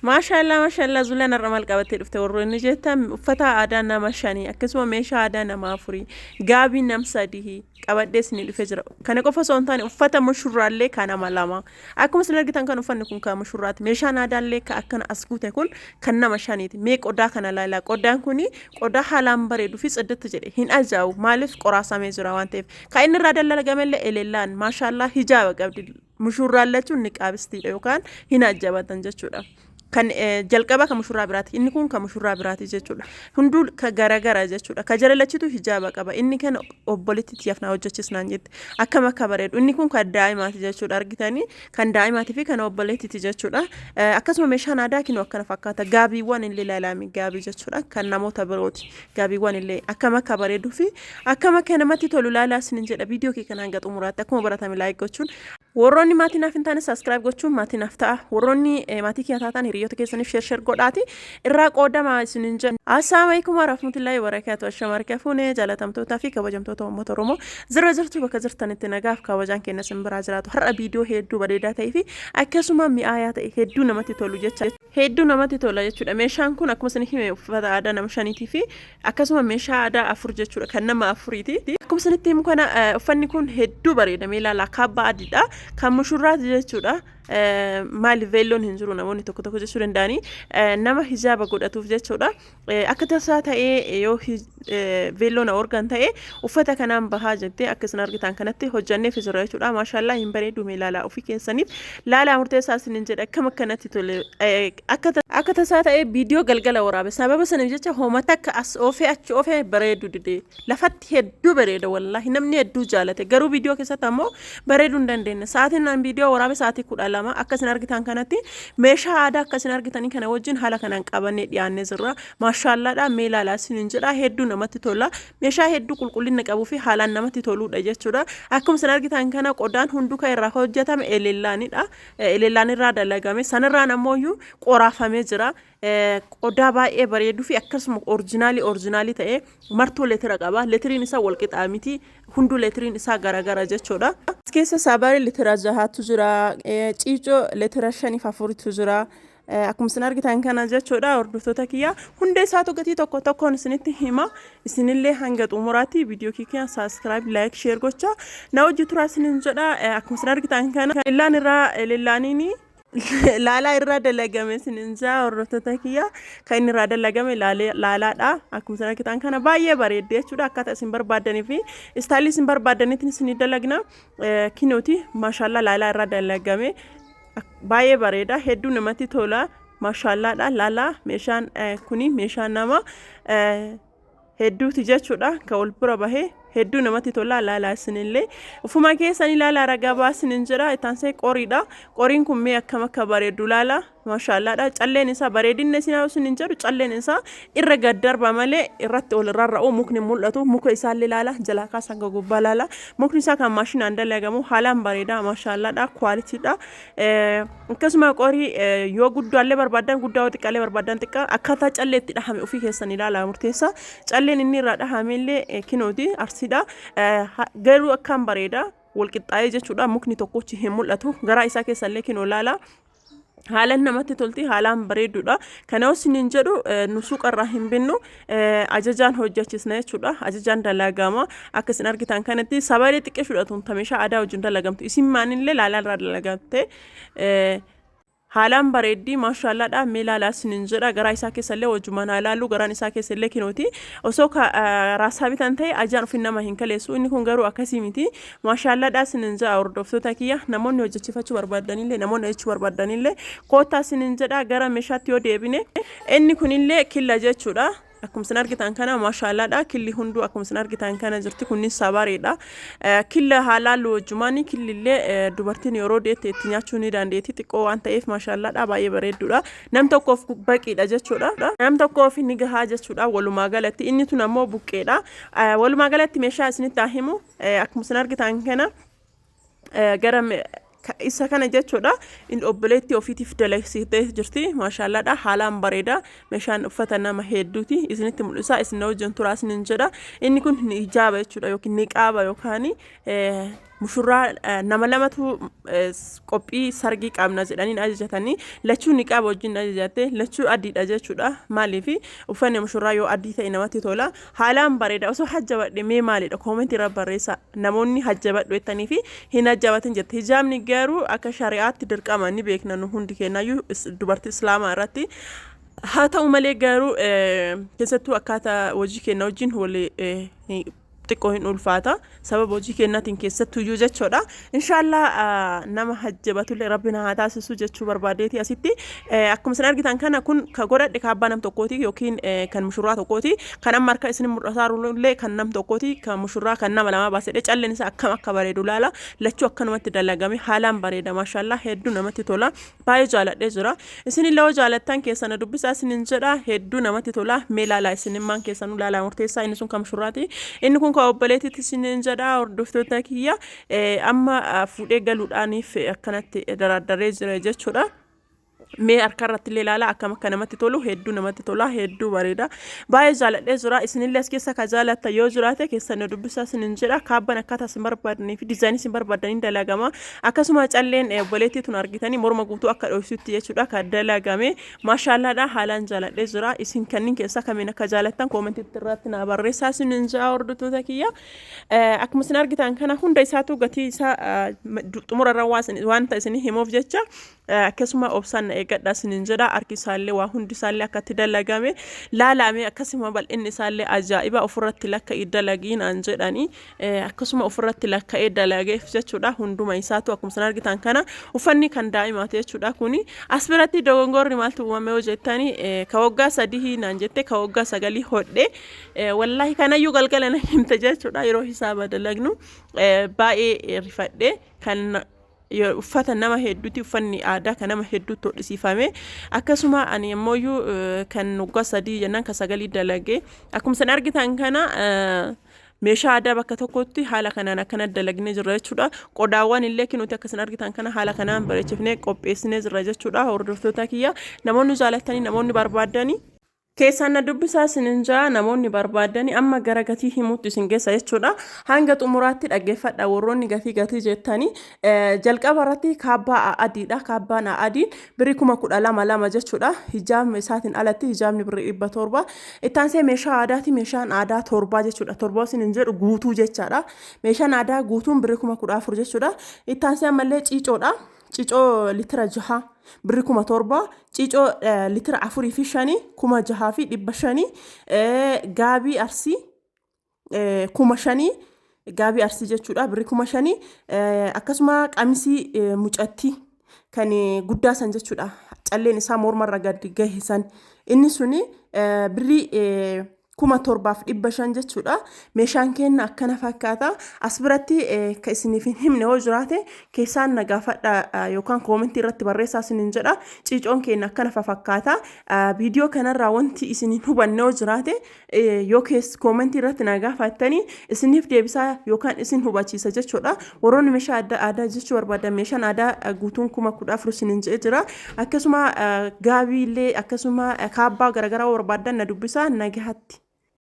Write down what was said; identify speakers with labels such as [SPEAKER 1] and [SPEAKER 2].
[SPEAKER 1] Maashaallaa maashaallaa, Zulaan har'a maal qabattee dhufte warroonni jettan, uffata aadaa nama shanii, akkasuma meeshaa aadaa nama afurii, gaabii nam sadii qabadhee isinii dhufee jira. Kana qofa osoo hin taane, uffata mushurraallee kan nama lama. Akkuma isin argitan kan uffanni kun kan mushurraati. Meeshaan aadaallee kan akkana as guute kun kan nama shaniiti. Mee qodaa kana ilaalaa. Qodaan kuni qodaa haalaan bareeduu fi tsiddatti jedhe hin ajaa'u. Maaliif? Qoraasamee jira waan ta'eef. Kan inni irraa dallagamellee elellaan, maashaallaa, hijaaba qabdi. Mushurraan lachuun niqaabistiidha yookaan hin ajjabatan jechuudha. Kan jalqaba kan mushurraa biraati. Inni kun kan mushurraa biraati jechuudha. Hunduu ka garagara jechuudha. Ka jala lachitu hijaaba qaba. Inni kan obboleetti tiyyaaf naa hojjechisnaan jette. Akkam akka bareedu. Inni kun kan daa'imaati jechuudha. Argitanii, kan daa'imaatii fi kan obboleettiti jechuudha. Akkasuma meeshaan aadaa kinoo akkana fakkaata. Gaabiiwwan illee ilaalaami, gaabii jechuudha. Kan namoota birooti. Gaabiiwwan illee akkam akka bareeduu fi akkam akka namatti tolu ilaalaa isinin jedha. Viidiyoo kee kana hanga xumuraatti akkuma baratame like gochuun, warroonni maatii naaf hin taane subscribe gochuun maatii naaf ta'a. Warroonni maatii kiyya taatan hiriyoota keessaniif share share godhaati irraa qoodamaa isinin jedha. Assalaamu alaikum warahmatullahi wabarakatuh. Ashama harka fuune, jaalatamtootaa fi kabajamtoota uummata Oromoo. Zirra jirtu? Bakka jirtanitti nagaaf kabajaan keenya isin biraa jiraatu. Har'a viidiyoo hedduu bareedaa ta'ee fi akkasuma mi'aayaa ta'e, hedduu namatti tolu jecha. Hedduu namatti tola jechuudha. Meeshaan kun akkuma isin hime uffata aadaa nama shaniitii fi akkasuma meeshaa aadaa afur jechuudha, kan nama afuriiti. Akkuma isinitti himu kana, uffanni kun hedduu bareeda. Mee ilaalaa, kaabbaa adiidha. Kan mushurraati jechuudha. Maali, veelloon hin jiru namoonni tokko tokko jechuu danda'anii, nama hijaaba godhatuuf jechuudha. Akka tasaa ta'ee yoo veelloo na organ ta'e uffata kanaan bahaa jettee, akka isin argitan kanatti hojjanneef jira jechuudha. Maashaallaa, hin bareedu? Mee ilaalaa, ofii keessaniif laalaa murteessaa isinin jedha. Akkam akkanatti tole! Akka tasaa ta'ee viidiyoo galgala waraabe. Sababa saniif jecha hooma takka as oofee achi oofee bareedu dide. Lafatti hedduu bareeda, wallaahi namni hedduu jaalate, garuu viidiyoo keessatti ammoo bareeduu hin dandeenye. Sa'aatiin an viidiyoo waraabe sa'aatii 12. Akka isin argitan kanatti meeshaa aadaa akka isin argitanii kana wajjin haala kanaan qabannee dhiyaannee jirra. Maashaallaadha, mee ilaalaa isiniin jedha. Hedduu namatti tola. Meeshaa hedduu qulqullina qabuu fi haalaan namatti toludha jechuudha. Akkuma isin argitan kana qodaan hunduu kan irraa hojjetame elellaanidha. Elellaan irraa dalagame, sanirraan ammoo qoraafamee jira. Qodaa baay'ee bareeduu fi akkasuma original original ta'ee martoo leetira qaba. Leetiriin isaa wal qixaa miti. Hunduu leetiriin isaa garagara jechuudha. As keessa saabarii leetira jahaatu jira. Ciicoo leetira shaniif afuritu jira. Akkuma isin argitan kana jechuudha, hordoftoota kiyya, hunda isaatu gatii tokko tokkoon isinitti hima. Isinillee hanga xumuraatti viidiyoo kiyya subscribe, like, share gocha na hojii turaa isinin jedha. Akkuma isin argitan kana illaan irraa elellaaniini laalaa irraa dalagame isinin jaa, hordoftoota kiyya. Kan inni irraa dalagame laalaadha. Akkuma isin argitan kana baay'ee bareedde jechuudha. Akkaataa isin barbaaddanii fi style isin barbaaddaniitiin isinii dalagna. Kinooti, maashaallaa, laalaa irraa dalagame, baay'ee bareeda, hedduu namatti tola, maashaallaadha. Laalaa, meeshaan kuni meeshaa nama hedduuti jechuudha. Kan wal bira bahee hedduu namatti tola. Laalaa, isinillee ufuma keessan ilaalaa ragaa baasinin jira. Itaansee qoriidha. Qoriin kun mee akkam akka bareedu laala, maashaallaadha. Calleen isaa bareedinni isin isinin jedhu, calleen isaa irra gad darba malee irratti ol rarra'u mukni mul'atu. Muka isaallee laala, jalaa kaasa hanga gubbaa laala. Mukni isaa kan maashinaan dalagamu, haalaan bareeda, maashaallaadha, qualitydha. Akkasuma qorii yoo guddaallee barbaadan guddaa, yoo xiqqaallee barbaadan xiqqaa, akkaataa callee itti dhahame ofii keessan ilaalaa murteessa. Calleen inni irraa dhahame illee kinooti, arsiidha. Garuu akkaan bareeda, wal qixxaa'ee jechuudha. Mukni tokkochi hin mul'atu. Garaa isaa keessallee kinoo laala. Haalaan namatti tolti, haalaan bareedduudha. Kana isiniin jedhu, nu suuqarraa hin binnu, ajajaan hojjechisna jechuudha. Ajajaan dalagama. Akka isin argitan kanatti sabaree xiqqeessuudha tun, ta meeshaa aadaa wajjin dalagamtu. Isin maanillee laalaa irraa dalagamte. Haalaan bareeddii, maashaallaadha. Mee laalaa isiniin jedha. Garaa isaa keessallee wajjumaan haa laallu. Garaan isaa keessallee kinooti. Osoo raasaa bitan ta'e ajaan ofin nama hin kaleessu. Inni kun garuu akkasii miti. Maashaallaadha isiniin jedha, hordoftoota kiyya. Namoonni hojjechifachuu barbaadanillee, namoonni hojjechuu barbaadanillee koottaa isiniin jedha. Gara meeshaatti yoo deebine, inni kunillee killa jechuudha. Akkuma isin argitan kana, maashaallaadha. Killi hunduu akkuma isin argitan kana jirti. Kunnis sabareedha. Killa haa laallu wajjumaani. Killillee dubartiin yeroo deette itti nyaachuu ni dandeetti. Xiqqoo waan ta'eef, maashaallaadha, baay'ee bareedduudha. Nam tokkoof baqiidha jechuudha. Nam tokkoof ni gahaa jechuudha walumaa galatti. Inni tun ammoo buqqeedha. Walumaa galatti meeshaa isinitti haa himu. Akkuma isin argitan kana gara isa kana jechuudha. Inni obboleettii ofiitiif dalagsitee jirti. Maashaallaadha, haalaan bareeda. Meeshaan uffata nama hedduuti. Isinitti mul'isa. Isin wajjin turaa isinin jedha. Inni kun hijaaba jechuudha yookiin niqaaba yookaan Mushurraa nama lamatu qophii sargii qabna jedhanii ajajatanii, lachuu niqaaba wajjin ajajatte, lachuu adiidha jechuudha. Maaliif uffanni mushurraa yoo adii ta'e namatti tola, haalaan bareeda. Osoo hajjabadhe mee maalidha? Koomentii irra barreessa namoonni hajjabadhu jettanii fi hin hajjabatin jette. Hijaabni garuu akka shari'aatti dirqama, ni beekna nu hundi keenyayyuu dubartii islaamaa irratti. Haa ta'u malee garuu keessattuu akkaataa hojii keenya wajjin walii xiqqoo hin ulfaata, sababa hojii keenyatiin keessattuyyuu jechuudha. Inshaallah nama hajjabatullee rabbi na haa taasisu jechuu barbaadeeti asitti. Akkuma isin argitan kana, kun ka godhadhe kaabbaa nam tokkooti yookiin kan mushurraa tokkooti. Kan amma harka isin mul'ataa jirullee kan nam tokkooti, kan mushurraa kan nama lama baasedhe. Calleen isaa akkam akka bareedu laala. Lachuu akkanumatti dalagame, haalaan bareeda, maashaallah, hedduu namatti tola. Baay'ee jaaladhee jira. Isin illee yoo jaalattan keessa na dubbisaa isinin jedha. Hedduu namatti tola. Mee laalaa, isinimmaan keessanuu laalaa murteessaa. Inni sun kan mushurraati. Inni kun kan obboleettiitti isinin jedha, hordoftoota kiyya. Amma fuudhee galuudhaaniif akkanatti daraaddaree jira jechuudha. Mee harka irratti illee ilaala akkam akka namatti tolu. Hedduu namatti tola, hedduu bareeda, baay'ee jaaladhee jira. Isinillee as keessa ka jaalatta yoo jiraate keessa na dubbisaa isinin jedha. Kaabban akkaataa isin barbaadanii fi diizaayinii isin barbaadanii dalagama. Akkasuma calleen obboleettii tun argitanii morma guutuu akka dhoysutti jechuudha kan dalagame. Maashaallaadha, haalaan jaaladhee jira. Isin kanneen keessaa kamiin akka jaalattan koomentii irratti na barreessaa isinin jedha, hordoftoota kiyya. Akkuma isin argitan kana hunda isaatu gatii isaa xumura irra wanta isin himuuf jecha akkasuma obsaan na eeggadha isinin jedha. Harki isaallee, waa hundi isaallee akkatti dalagame laalame. Akkasuma bal'inni isaallee ajaa'iba. Ofirratti lakka'ii dalagii naan jedhanii, akkasuma ofirratti lakka'ee dalageef jechuudha. Hunduma isaatu akkuma isin argitan kana uffanni kan daa'imaati jechuudha. Kuni as biratti dogongorri maaltu uumame yoo jettani, ka waggaa 3 naan jette, ka waggaa 9 hodhe. Wallaahi kanayyuu galgala na himte jechuudha. Yeroo hisaaba dalagnu baay'ee rifadhe. Kan uffata nama hedduuti, uffanni aadaa kan nama hedduutti hodhisiifame. Akkasuma ani ammoo kan waggaa 3 jennaan ka 9 dalage. Akkuma isin argitan kana meeshaa aadaa bakka tokkotti haala kanaan akkana dalagnee jirra jechuudha. Qodaawwan illee nuti akka isin argitan kana haala kanaan bareechifnee qopheessinee jirra jechuudha. Hordoftoota kiyya, namoonni jaalattanii, namoonni barbaadanii keessaan na dubbisaa isinin jaa. Namoonni barbaadanii amma gara gatii himuutti isin geessa jechuudha. Hanga xumuraatti dhaggeeffadha warroonni gatii gatii jettanii. Jalqaba irratti kaabbaa adiidha. Kaabbaan adiin birrii 12,000 lama jechuudha. Hijaabni isaatiin alatti hijaabni birrii 700. Ittaansee meeshaa aadaati. Meeshaan aadaa torbaa jechuudha. Torbaa isin hin jedhu, guutuu jechaadha. Meeshaan aadaa guutuun birrii 14,000 jechuudha. Ittaansee ammallee ciicoodha. Ciicoo litira 6 birrii 7,000, ciicoo litira afurii fi shanii 6,500, gaabii arsii 5,000, gaabii arsii jechuudha birrii 5,000. Akkasuma qamisii mucattii kan guddaa san jechuudha, calleen isaa mormarra gadi gahe san, inni suni birrii 7,500 jechuudha. Meeshaan keenya akkana fakkaata. As biratti ka isiniif hin himne yoo jiraate keessaan na gaafadha yookaan koomentii irratti barreessaa isiniin jedha. Ciicoon keenya akkana fakkaata. Viidiyoo kanarraa wanti isin hin hubanne yoo jiraate yoo koomentii irratti na gaafattanii isiniif deebisaa yookaan isin hubachiisa jechuudha. Warroonni meeshaa adda aadaa jechuu barbaadan, meeshaan aadaa guutuun 14,000 isiniin jedhee jira. Akkasuma gaabii illee, akkasuma kaabbaa garaagaraa barbaadan na dubbisaa nagahatti.